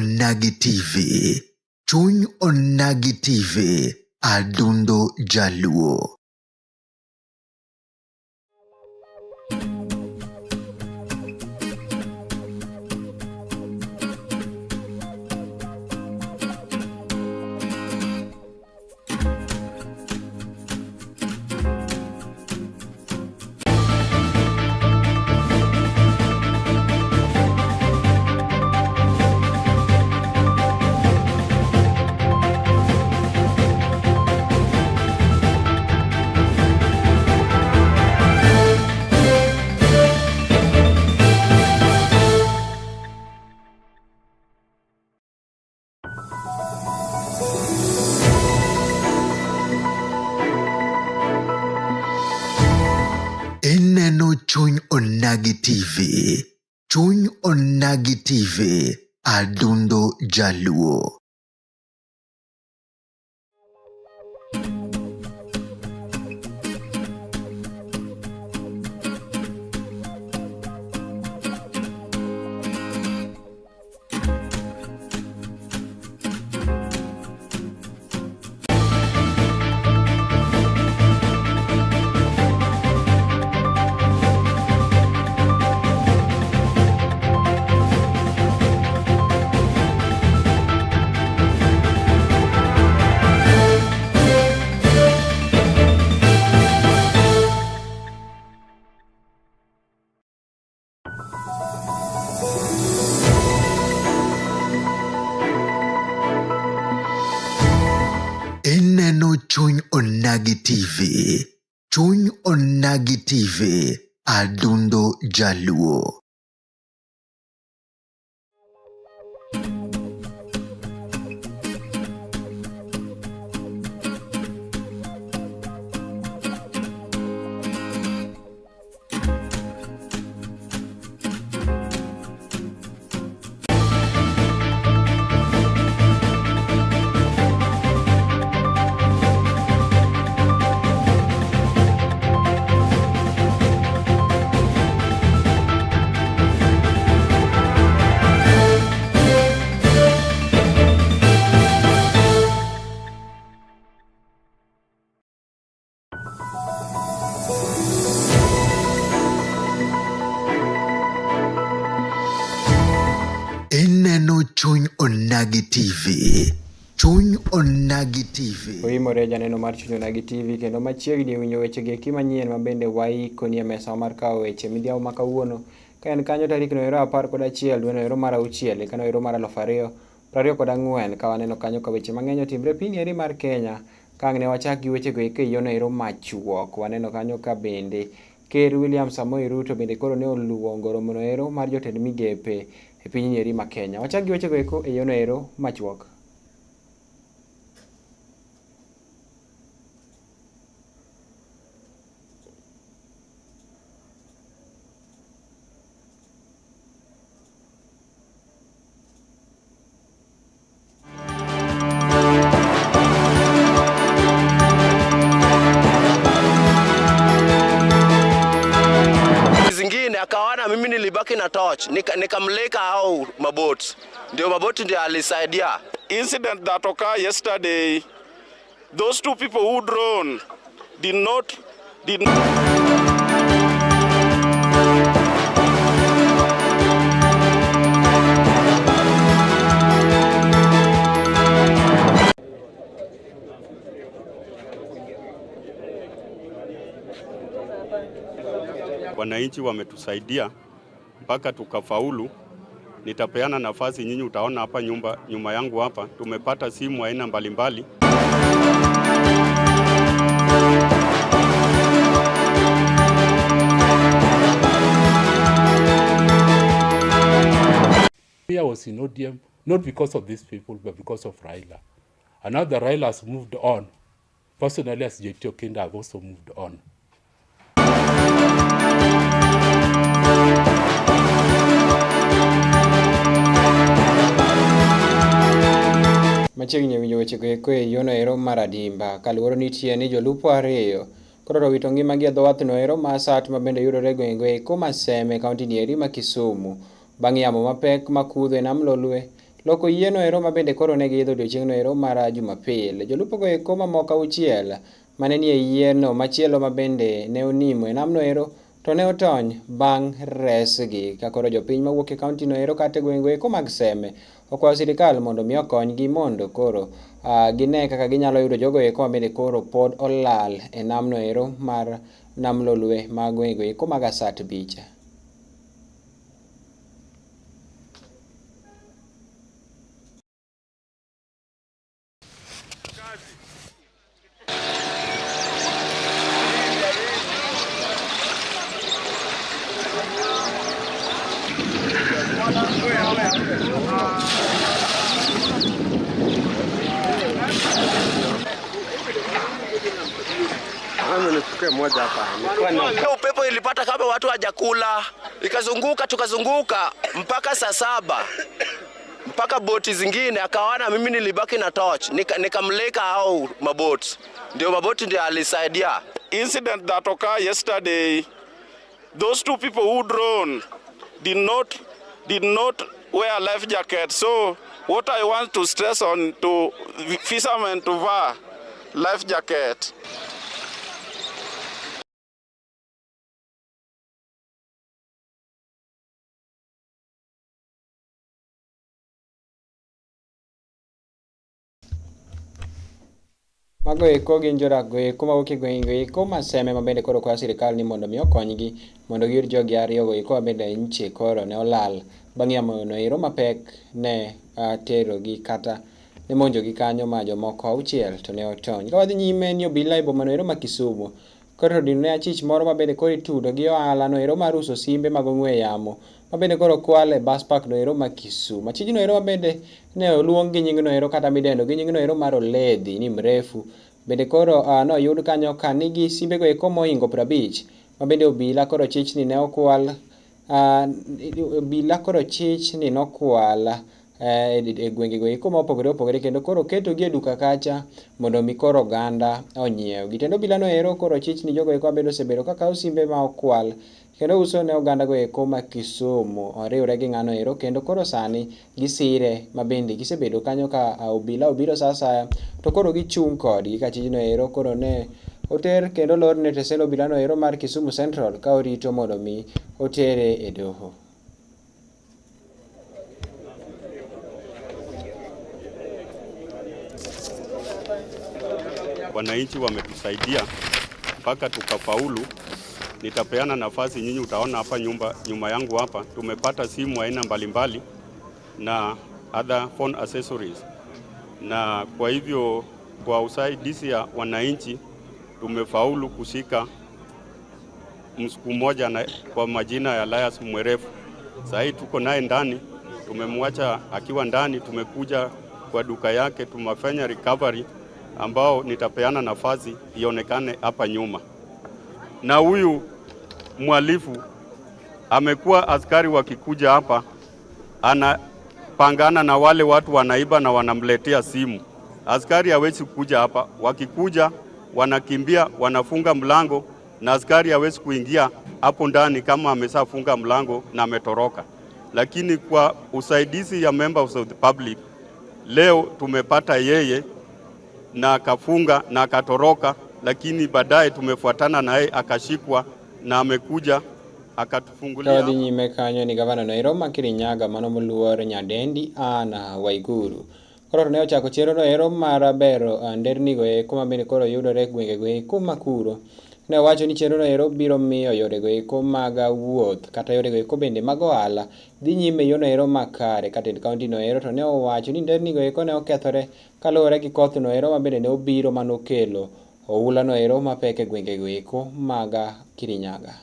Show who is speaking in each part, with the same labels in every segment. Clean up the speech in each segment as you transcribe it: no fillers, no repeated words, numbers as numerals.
Speaker 1: Onagi TV. Chuny Onagi TV. Adundo Jaluo. Ineno Chuny Onagi TV. Chuny Onagi TV. Adundo Jaluo. Ineno Chuny Onagi TV. Chuny Onagi TV. Adundo Jaluo. Ineno Chuny Onagi TV. Chuny Onagi TV.
Speaker 2: Oimore janeno mar Chuny Onagi TV kendo machiegni winjo weche gi eki manyien ma bende waikoni e mesa mar kawo weche midhiambo ma kawuono ka en kanyo tarik noero 11 dwe noero mar auchiel higa noero mar 2024 ka waneno kanyo ka weche mang'eny otimre piny eri mar Kenya ka ang' ne wachak gi wechego eko e yono ero machuok waneno kanyo ka bende Ker William Samoei Ruto bende koro ne oluongo romono ero mar jotend migepe e piny eri ma Kenya. Wachak gi wechego eko e yono ero machuok.
Speaker 3: Zingine akaona mimi nilibaki na torch nikamleka au maboti, ndio maboti ndio alisaidia.
Speaker 4: Incident that occurred yesterday, those two people who drowned did not did
Speaker 5: Wananchi wametusaidia mpaka tukafaulu. Nitapeana nafasi nyinyi, utaona hapa nyumba nyuma yangu hapa tumepata simu aina mbalimbali.
Speaker 6: I was in ODM not because of these people but because of Raila. And now that Raila has moved on, personally as JT Okinda, I've also moved on.
Speaker 2: Machiegni winjo wechego eko e yono ero mar adimba kaluwore nitie ni jolupo ariyo koro owito ngimagi e dho wath no ero ma Sat ma bende yudore e gwenge eko ma Seme kaunti ni eri ma Kisumu bang' yamo mapek makudho e nam Lolwe. loko yieno ero ma bende koro ne giidho odiochieng'no ero mar Jumapil. Jolupogo eko mamoko auchiel mane nie yieno machielo ma bende ne onimo e namno ero to ne otony bang' resgi. Ka koro jopiny mawuok e kaunti no ero kata e gwenge eko mag Seme okwayo sirikal mondo mi okonygi mondo koro gine kaka ginyalo yudo jogo eko ma bende koro pod olal e namno ero mar nam Lolwe ma gwenge eko mag Asat Beach.
Speaker 3: Upepo ilipata kama watu hajakula, ikazunguka tukazunguka mpaka saa saba mpaka boti zingine akaona mimi nilibaki na torch, nikamleka hao maboti, ndio maboti ndio alisaidia.
Speaker 4: Incident that occurred yesterday, those two people who drowned did not wear life jacket. So what I want to stress on to fishermen to wear life jacket.
Speaker 2: Mago eko gin jodak go eko mawuok e gwenge eko ma Seme ma bende koro kwayo sirikal ni mondo mi okonygi mondo giyud jogi ariyo go eko ma bende nche koro ne olal bang' yamo no ero mapek ne terogi kata ne monjogi kanyo ma jomoko auchiel to ne otony. Ka wadhi nyime ni obila e boma no ero ma Kisumu koro odino ne achich moro ma bende koro itudo gi ohala no ero mar uso simbe mag ong'we yamo ma bende koro okwal e bus park no ero ma Kisumu. Achijno ero ma bende ne oluong gi nying no ero kata midendo gi nying no ero mar Oledhi ni mrefu bende koro noyud kanyo ka nigi simbe go eko mohingo 50 ma bende obila koro chich ni ne okwal obila koro chich ni nokwal e gwenge go eko mopogore opogore kendo koro oketogi e duka kacha mondo mi koro oganda onyiewgi. Kendo obila no ero koro chich ni jogo eko mabedo osebedo ka kawo simbe ma okwal kendo uso ne oganda go eko ma Kisumu oriwre gi ng'ano ero kendo koro sani gisire ma bende gisebedo kanyo ka obila obiro sa asaya to koro gichung' kodgi ka chijno ero koro ne oter kendo lorne tesend obila no ero mar Kisumu Central ka orito mondo mi otere e doho.
Speaker 5: Wananchi wametusaidia mpaka tukafaulu. Nitapeana nafasi nyinyi, utaona hapa nyuma yangu hapa tumepata simu aina mbalimbali na other phone accessories, na kwa hivyo kwa usaidizi ya wananchi tumefaulu kushika msiku mmoja na kwa majina ya Elias Mwerefu. Sasa hii tuko naye ndani, tumemwacha akiwa ndani, tumekuja kwa duka yake tumefanya recovery ambao nitapeana nafasi ionekane hapa nyuma. Na huyu mhalifu amekuwa askari wakikuja hapa anapangana na wale watu wanaiba na wanamletea simu. Askari hawezi kuja hapa, wakikuja wanakimbia, wanafunga mlango na askari hawezi kuingia hapo ndani kama ameshafunga mlango na ametoroka. Lakini kwa usaidizi ya members of the public leo tumepata yeye na akafunga na akatoroka, lakini baadaye tumefuatana naye akashikwa na amekuja akatufungulia.
Speaker 2: Ka wadhi nyime kanyo ni gavana no ero ma Kirinyaga mano moluor Nyadendi Anna Waiguru koro ne ochako chenro no ero mar bero nderni go eko ma bende koro yudore e gwenge go eko ma kuro. Ne owacho ni chenro no ero biro miyo yore go eko mag wuoth kata yore go eko bende mag ohala dhi nyime e yono ero makare. Ka tend kaunti no ero to ne owacho ni nderni go eko ne okethore kaluwore gi koth no ero ma bende ne obiro manokelo oula no ero mapek e gwenge go eko mag Kirinyaga.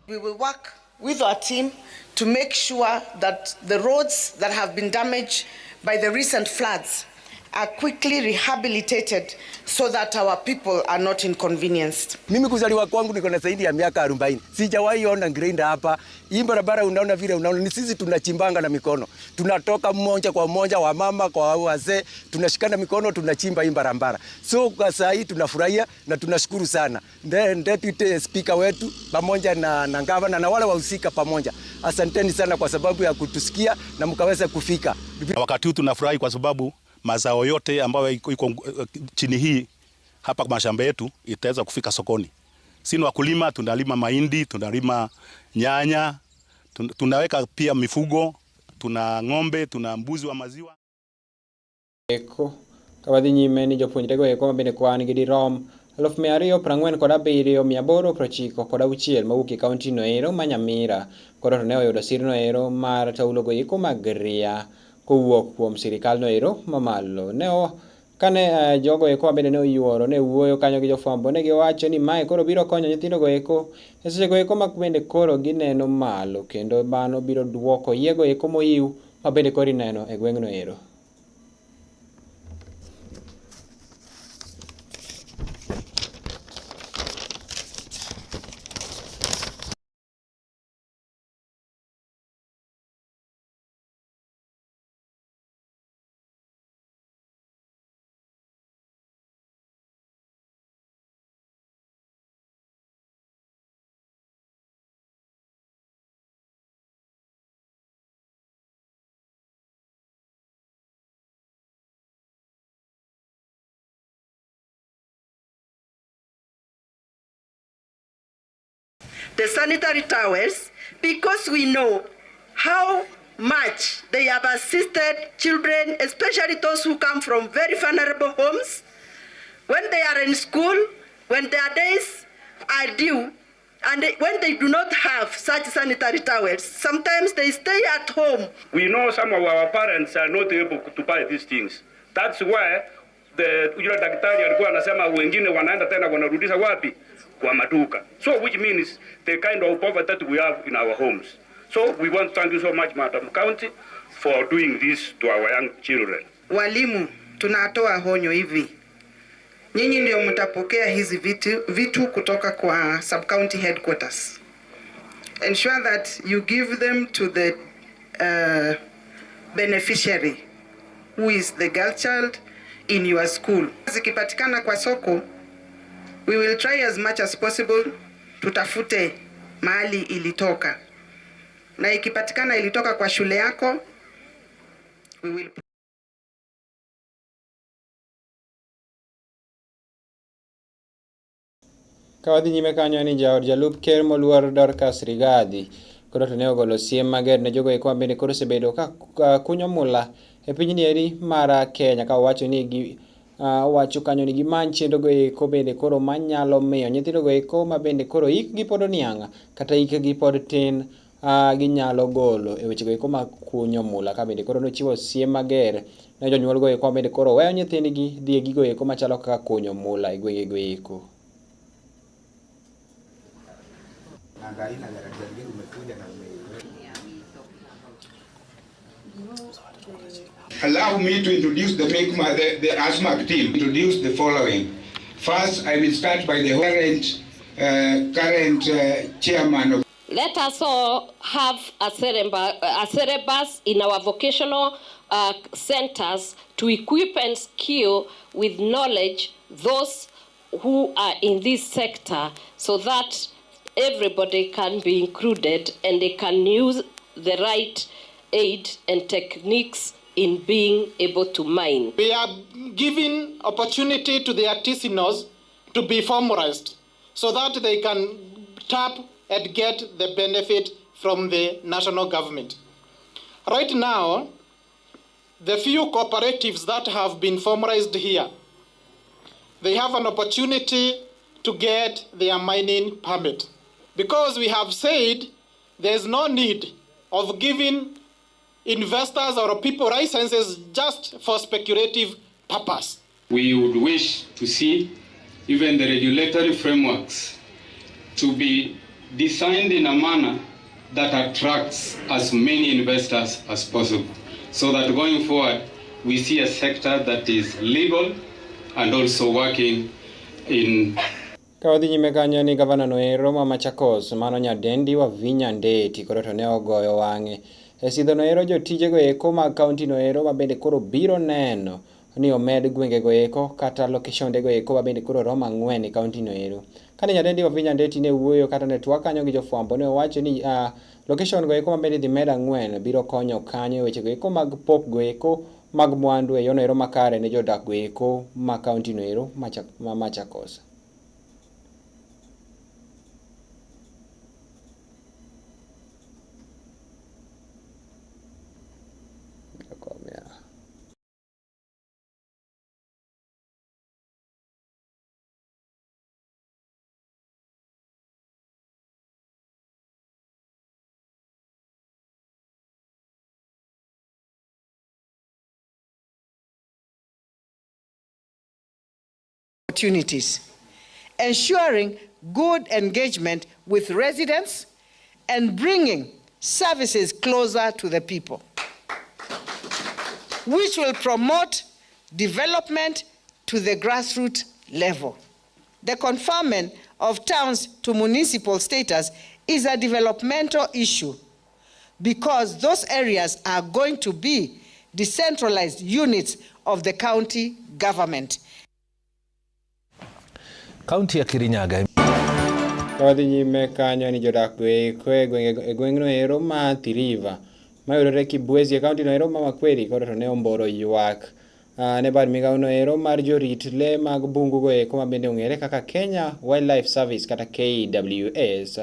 Speaker 7: We will work with our team to make sure that the roads that have been damaged by the recent floods are quickly rehabilitated so that our people are not inconvenienced.
Speaker 8: Mimi kuzaliwa kwangu niko na zaidi ya miaka 40. Sijawahi ona grinder hapa. Hii barabara unaona vile unaona ni sisi tunachimbanga na mikono. Tunatoka mmoja kwa mmoja, wa mama kwa wazee, tunashikana mikono tunachimba hii barabara. So kwa saa hii tunafurahia na tunashukuru sana. Deputy Speaker wetu pamoja na gavana na wale wahusika pamoja. Asanteni sana kwa sababu ya kutusikia na mkaweza kufika.
Speaker 9: Wakati huu tunafurahi kwa sababu mazao yote ambayo iko chini hii hapa kwa mashamba yetu itaweza kufika sokoni. Sisi wakulima tunalima mahindi, tunalima nyanya, tunaweka pia mifugo, tuna ng'ombe, tuna mbuzi wa maziwa.
Speaker 2: Eko ka wadhi nyime ni jopuonjrego eko mabende kwan gi dirom 247,896 mawuok e kaunti no ero ma Nyamira. Koro to ne oyudo sir no ero mar taulo go eko mag ria kowuok kuom sirikal no ero mamalo. Ne o kane jogo eko mabende ne oyuoro ne wuoyo kanyo gi jofwambo, ne giwacho ni mae koro biro konyo nyithindo go eko e seche go eko ma bende koro gineno malo, kendo mano biro duoko yiego eko moyiw ma bende koro ineno e gweng'no ero.
Speaker 7: The sanitary towels, because we know how much they have assisted children, especially those who come from very vulnerable homes. When they are in school, when their days are due, and when they do not have such sanitary towels, sometimes they stay at home.
Speaker 10: We know some of our parents are not able to buy these things. That's why the yule daktari alikuwa anasema wengine wanaenda tena wanarudisha wapi? Kwa maduka. So which means the kind of poverty that we have in our homes. So we want to thank you so much, Madam County, for doing this to our young children.
Speaker 7: Walimu, tunatoa honyo hivi. Nyinyi ndio mtapokea hizi vitu kutoka kwa sub-county headquarters. Ensure that you give them to the beneficiary, who is the girl child in your school. Zikipatikana kwa soko, we will try as much as possible tutafute mahali ilitoka. Na ikipatikana ilitoka kwa shule yako, we will.
Speaker 2: Ka wadhi nyime kanyo ni jaod jalup ker moluor Dorcas Rigathi koro to ne ogolo siem mager ne jogo eko mabende koro osebedo ka kunyo mula e pinyni eri mar Kenya, ka owacho ni gi owacho kanyo ni gimany chenro go eko bende koro manyalo miyo nyithindo go eko mabende koro hikgi pod oniang' kata hikgi pod tin ginyalo golo e weche go eko mag kunyo mula. Ka bende koro nochiwo siem mager ne jonyuol go eko mabende koro weyo nyithindgi dhi e gigo eko machalo kaka kunyo mula e gwenge go eko.
Speaker 11: Allow me to introduce the ASMAC team. Introduce the following. First, I will start by the current chairman of.
Speaker 12: Let us all have a syllabus in our vocational centers to equip and skill with knowledge those who are in this sector, so that everybody can be included and they can use the right aid and techniques in being able to mine.
Speaker 13: We are giving opportunity to the artisanals to be formalized so that they can tap and get the benefit from the national government. Right now, the few cooperatives that have been formalized here, they have an opportunity to get their mining permit. Because we have said there's no need of giving investors or people licenses just for speculative purpose.
Speaker 14: We would wish to see even the regulatory frameworks to be designed in a manner that attracts as many investors as possible, so that going forward, We see a sector that is legal and also working in
Speaker 2: Ka wadhi nyime kanyo ni gavana noero ma Machakos mano nyadendi Wavinya Ndeti koro to ne ogoyo wang'e e sidho noero jotijego eko mag kaunti noero ma bende koro biro neno ni omed gwengego eko kata lokeshondego eko ma bende koro romo ang'wen e kaunti noero. Kane nyadendi Wavinya Ndeti ne wuoyo kata ne twak kanyo gi jofwambo ne owacho ni uh, lokeshon go eko ma bende idhi med ang'wen biro konyo kanyo e wechego eko mag pok go eko mag mwandu e yono ero makare ne jodak go eko ma kaunti no ero ma Machakos.
Speaker 7: Opportunities, ensuring good engagement with residents and bringing services closer to the people, which will promote development to the grassroots level. The conferment of towns to municipal status is a developmental issue because those areas are going to be decentralized units of the county government.
Speaker 15: Kaunti ya Kirinyaga
Speaker 2: Ka wadhi nyime kanyo ni jodak go eko e gwenge e gweng'no ero ma Athi River mayudore Kibwezi e kaunti no ero ma Makueni koro to ne omboro ywak uh, ne bad migawo no ero mar jorit le mag bungu go eko ma bende ong'ere kaka Kenya Wildlife Service kata KWS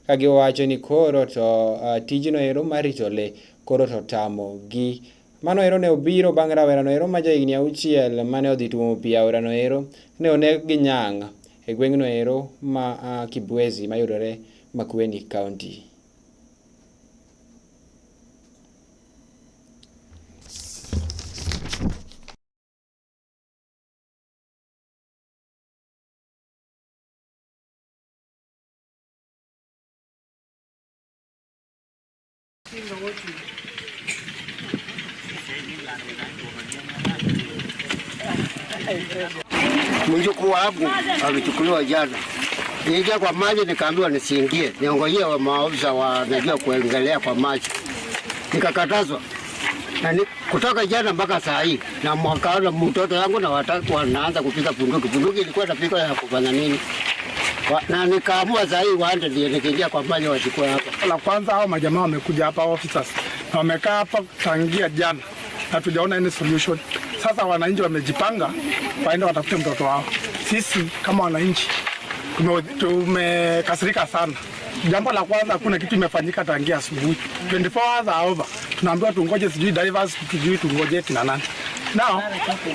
Speaker 2: ka giwacho ni koro to uh, tijno ero mar rito le koro to tamo gi Mano ero ne obiro bang' rawerano ero ma jahigni auchiel mane odhi tuomo pi e aorano ero ne oneg gi nyang' e gweng'no ero ma uh, Kibwezi mayudore Makueni County.
Speaker 16: Mjukuu wangu alichukuliwa jana, niingia kwa maji nikaambiwa nisiingie, niongojee wa maofisa wanajua kuengelea kwa maji, nikakatazwa na ni, kutoka jana mpaka saa hii na mwakaona mtoto yangu na watatu wanaanza kupiga bunduki. Bunduki ilikuwa inapigwa ya kufanya nini? Na nikaamua saa hii waende ndio nikiingia kwa maji wachukue hapa.
Speaker 17: La kwanza hao majamaa wamekuja hapa officers na wamekaa hapa tangia jana na tujaona any solution. Sasa wananchi wamejipanga waende watafute mtoto wao. Sisi kama wananchi tumekasirika sana. Jambo la kwanza, hakuna kitu imefanyika tangia asubuhi. 24 hours are over. Tunaambiwa tungoje, sijui divers, sijui tungoje kina nani. Now,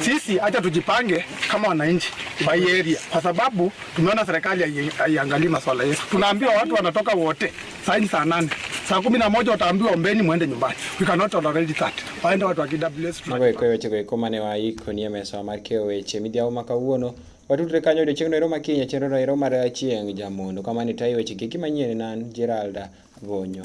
Speaker 17: sisi acha tujipange kama wananchi wa hii area, kwa sababu tumeona serikali haiangalii masuala yetu. Tunaambiwa watu wanatoka wote saa hii saa 8, saa 11 wataambiwa ombeni muende nyumbani. We cannot tolerate that. Waende watu wa KWS.
Speaker 2: Mago eko e wechego eko mane waiko nie mesa mar keyo weche midhiambo ma kawuono. Watudre kanyo odiochieng'no ero makiny e chenro no ero mar chieng' jamondo. Kama ne tayo weche giki manyien ne an Gerald Bonyo.